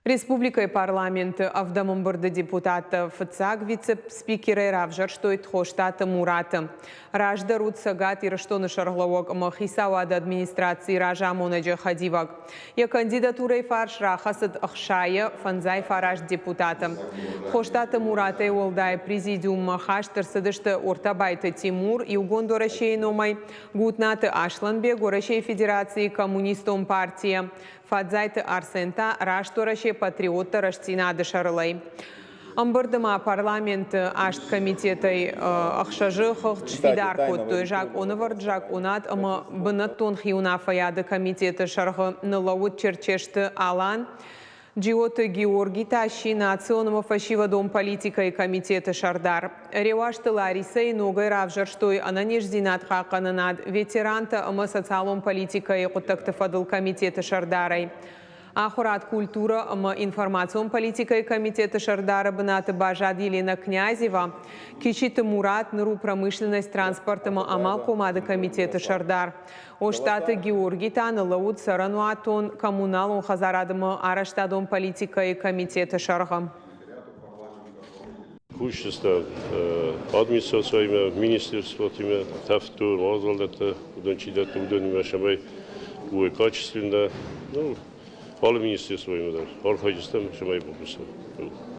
Республикӕйы парламенты ӕвдӕм ӕмбырды депутаттӕ фыццаг вице-спикерӕй равзӕрстой Тхостаты Мураты. Раздӕр уыд Цӕгат Ирыстоны сӕргълӕууӕг ӕмӕ хицауады администрацийы разамонӕджы хӕдивӕг. Йӕ кандидатурӕйы фарс рахӕцыд 69 депутаты. Тхостаты Муратӕй уӕлдай президиуммӕ хаст ӕрцыдысты Ортабайты Тимур, Иугонд Уӕрӕсейы номӕй, Гутнаты Аслӕнбег, Уӕрӕсейы Федерацийы Коммунистон партийӕ, Фадзайты Арсен та Раст Уӕрӕсе патриоттӕ рӕстдзинады сӕрылӕй. Ӕмбырды ма парламенты аст комитетӕй ӕхсӕзы хыгъд сфидар кодтой закъонӕвӕрд, закъонад ӕмӕ бынӕттон хиуынаффӕйады комитеты сӕргъы ныллӕууыд Черчесты Алан. Джиоты Георги та сси национ ӕмӕ фӕсивӕдон политикӕйы комитеты сӕрдар. Реуазты Ларисӕйы ногӕй равзӕрстой ӕнӕниздзинад хъахъхъӕнынад, ветерантӕ ӕмӕ социалон политикӕйы хъуыддӕгты фӕдыл комитеты сӕрдарӕй. Ахуырад, культурӕ ӕмӕ информацион политикӕйы комитеты сӕрдары бынаты баззад Елена Князева. Кичиты Мурат ныр у промышленность, транспорт ӕмӕ амалхъомады комитеты сӕрдар. Остъаты Георги та ныллӕууыд цӕрӕнуатон, коммуналон хӕдзарад ӕмӕ арӕзтадон политикӕйы комитеты сӕргъы. Кусджытӕ администрациимӕ, министерствотимӕ, тӕфту, мадзалдӕттӕ, уыдон чи дӕтты, уыдонимӕ, цӕмӕй уой качественно. Ну, алы министерствоимӕ дӕр архайджытӕм, цӕмӕй бакусӕм.